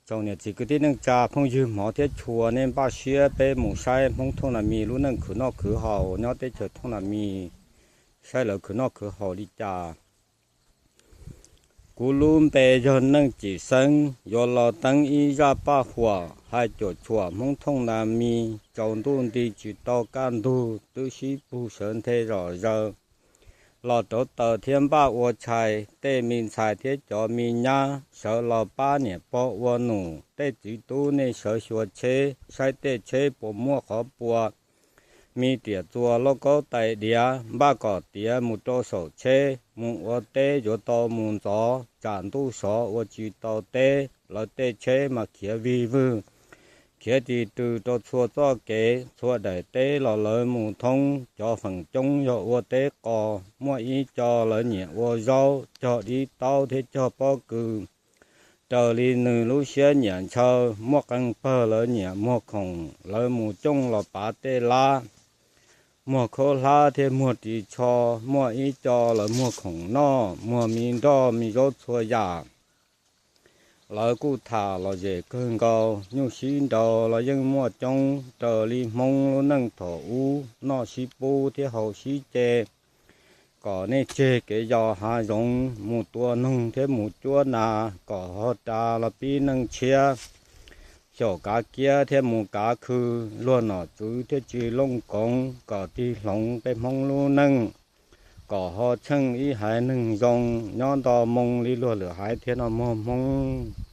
Tsoom niam txiv kwv tij neej tsa phooj ywg hmov thiab tshua, nej npaj siab peb mus saib Hmoob Thooj Na Mis lub neej khwv noj khwv haus nyob teb chaws Thooj Na Mis, saib lawv khwv noj khwv haus li cas. Kuv lub npe yog Neej Cim Xeeb, yuav los teeb ib zaj paj huam hais cuam tshuam Hmoob Thooj Na Mis. Tsaus ntuj nti tsis tau kaj ntug, twb sib pug sawv nthe zom zaws los rauv taws thiab npaj ua tshais. Tej me ntxhais thiab cov me nyab sawv los pab niam pog ua num. Tej txiv tub nej sawv xyuas tsheb, saib tej tsheb puas muaj qhov pua, me riam txuas lauj kaub tais diav, npaj kom tiav mus rau saum tsheb. Mus ua teb yuav tau mus ntxov, tsam ntuj sov ua tsis tau teb. Lawv tej tsheb mas khiav vig vwg, khiav tis rws rau txhua txoj kev, txhua daim teb los lawv mus thoob. Cov feem coob yog ua teb qos, muaj ib co lawv nyiam ua zaub, cog dib taub thiab cog pob kws. Raws li nws lub siab nyiam ntshaw, muaj qee pawg lawv nyiam muag khoom, lawv mus cooj los pav tej lab, muag khaub hlab thiab muag ris tsho. Muaj ib co lawv muag khoom noj, muag me nroj me zaub txhua yam. Lawv kuj tham lom zem kawg nkaus, nyuj sib nraus los yeej muaj coob. Raws li Hmoob lub neej thaum ub, noj sib pub thiab haus sib ce, kom nej tseg kev yos hav zoov, mus tua noog thiab mus cuab nas, kom ho ras los pib neej tshiab. Xyaum kav kiab thiab mus kav khw, luag nom tswv thiaj tsis looj koov, kom tig hloov peb Hmoob lub neej, kom ho tsheej ib haiv neeg zoo, nyob nto moo li luag lwm haiv thiab no mog Hmoob.